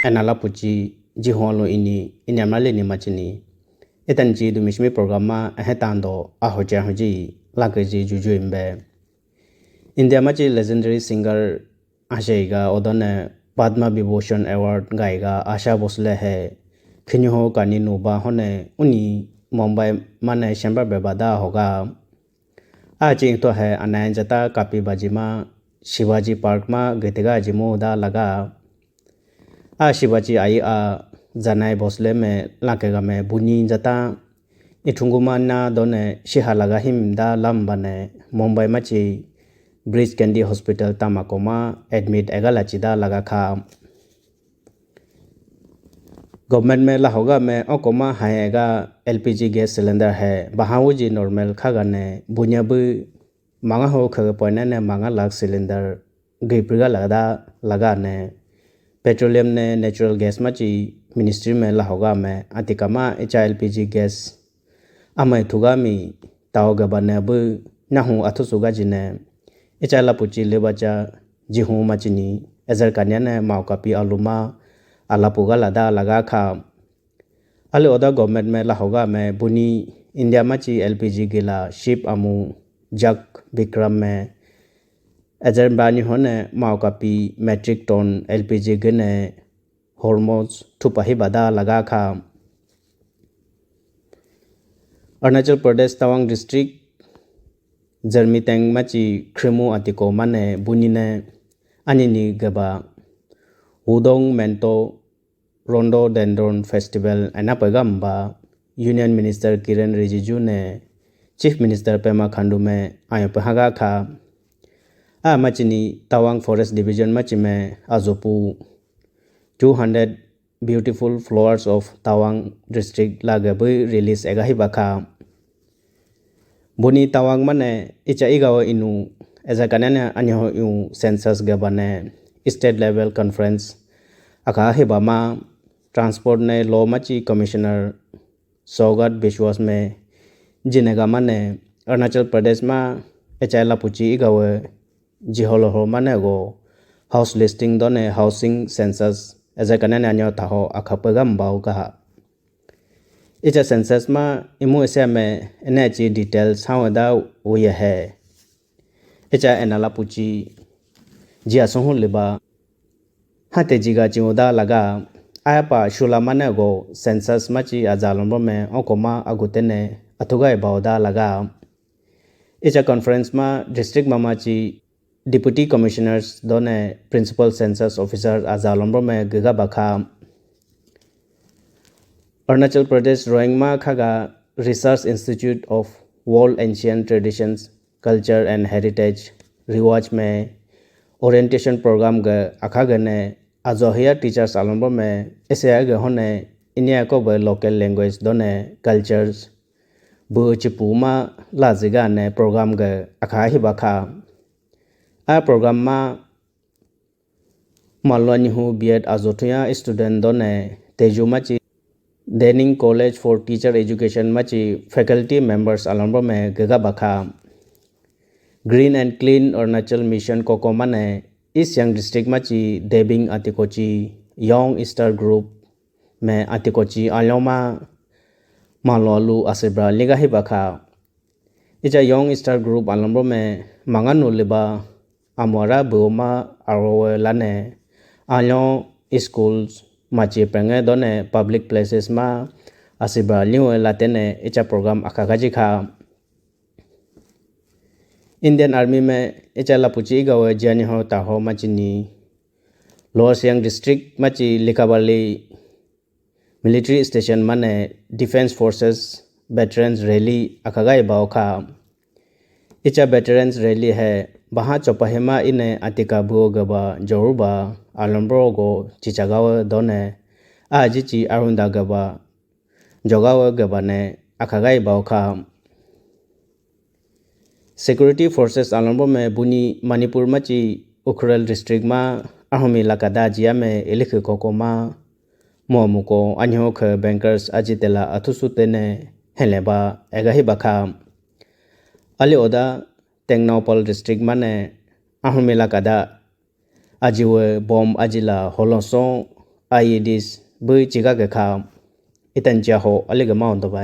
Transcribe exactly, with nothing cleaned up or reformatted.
Ena lapuchi jihulo ini, ini amrali ni machini. Itanchi dumishmi program ma ehe tando ahoche ahoji lakeji juju imbe. India machi legendary singer asheiga odone Padma Vibhushan Award gaiga Asha Bhosle he khinyu ho kani nuba hone uni Mumbai mane shemba bebada hoga. Achi to he anayan jata kapi baji ma Shivaji Park ma gitega jimu da laga. A Shivaji ayi a janai Bhosle me lake game buni jata ithungu ma na done shiha laga him da lamba ne Mumbai machi Breach Candy Hospital tamako ma admit ega lachi da laga kha. Government me lahoga me okoma hai ega L P G gas cylinder hai baha uji normal khaga ne bunya bu manga ho khaga poina ne manga lakh cylinder gui priga lagada laga ne petroleum ne natural gas machi ministry me lahoga me atikama icha L P G gas amai thuga mi tao gaba ne bu nahu athusu ga jine icha lapuchi lebacha jihu machini ezer kanya ne mau kapi aluma alapu ga lada laga kha. Ali oda government me lahoga me buni India machi L P G gila ship amu Jak Vikram me ezer bani hone mau kapi metric ton L P G gine Hormuz thupa hi bada laga kha. Arunachal Pradesh Tawang District Zermiteng machi Khrimu atiko mane bunine anini gaba Wudong Mento Rhododendron Festival ena pegamba Union Minister Kiren Rijiju ne Chief Minister Pema Khandu me ayo pehaga kha. A machini Tawang Forest Division machime azopu two hundred Beautiful Flowers of Tawang District laga bui release ega hi bakha. Buni Tawang mane icha igawa inu eja kanane anyo yu census gabane state level conference aka hi bama transport ne law machi commissioner Sogat Biswas me jinega mane Arunachal Pradesh ma echa lapuchi igawa jiholo ho mane go house listing done housing census eja kanane anyo taho akha pegam bau kaha. Icha census ma imu ese me ene chi details hawa da uye he. Icha ena lapuchi ji asohu liba. Hate jiga chi uda laga. Aya pa shula mane go census machi aja lombo me okoma agutene athugai bau da laga. Icha conference ma district mama chi Deputy Commissioners done Principal Census Officer aja lombo me giga bakha. Arunachal Pradesh Roingma khaga Research Institute of World Ancient Traditions, Culture and Heritage, Rewatch me orientation program ga akhaga ne ajohia teachers alombo me ese aga hone India ko ba local language done cultures bu chipu ma la jiga ne program ga akha hi bakha. A program ma Malwa Nihu B Ed ajotuya student done Teju machi Dening College for Teacher Education machi faculty members alombo me gaga bakha. Green and Clean Arunachal Mission koko mane East Siang District machi Debing Atikochi Young Star Group me Atikochi aloma Malwa lu asibra liga hi bakha. Icha Young Star Group alombo me manganu liba amwara buma arowe lane alyo schools machi penge done public places ma asiba liwe latene icha program akagaji kha. Indian Army me icha lapuchi igawe jiani ho taho machini Lower Siang District machi Likabali Military Station mane Defense Forces Veterans Rally akhagai bao kha. Icha Veterans Rally he baha chopahima ine atika buo gaba joruba alombro go chichagawa done ajichi arunda gaba jogawa gaba ne akhagai bao kha. Security forces alombo me buni Manipur machi Ukhrul district ma ahumi lakada jia me ilikhi koko ma momuko anyo khe bankers ajitela athusu tene hele ba egahi bakha. Ali oda Tengnoupal district mane ahumi lakada ajiwe bom ajila holoso I E Ds bu chigake kha, itani jiya ho alege ma hondo ba.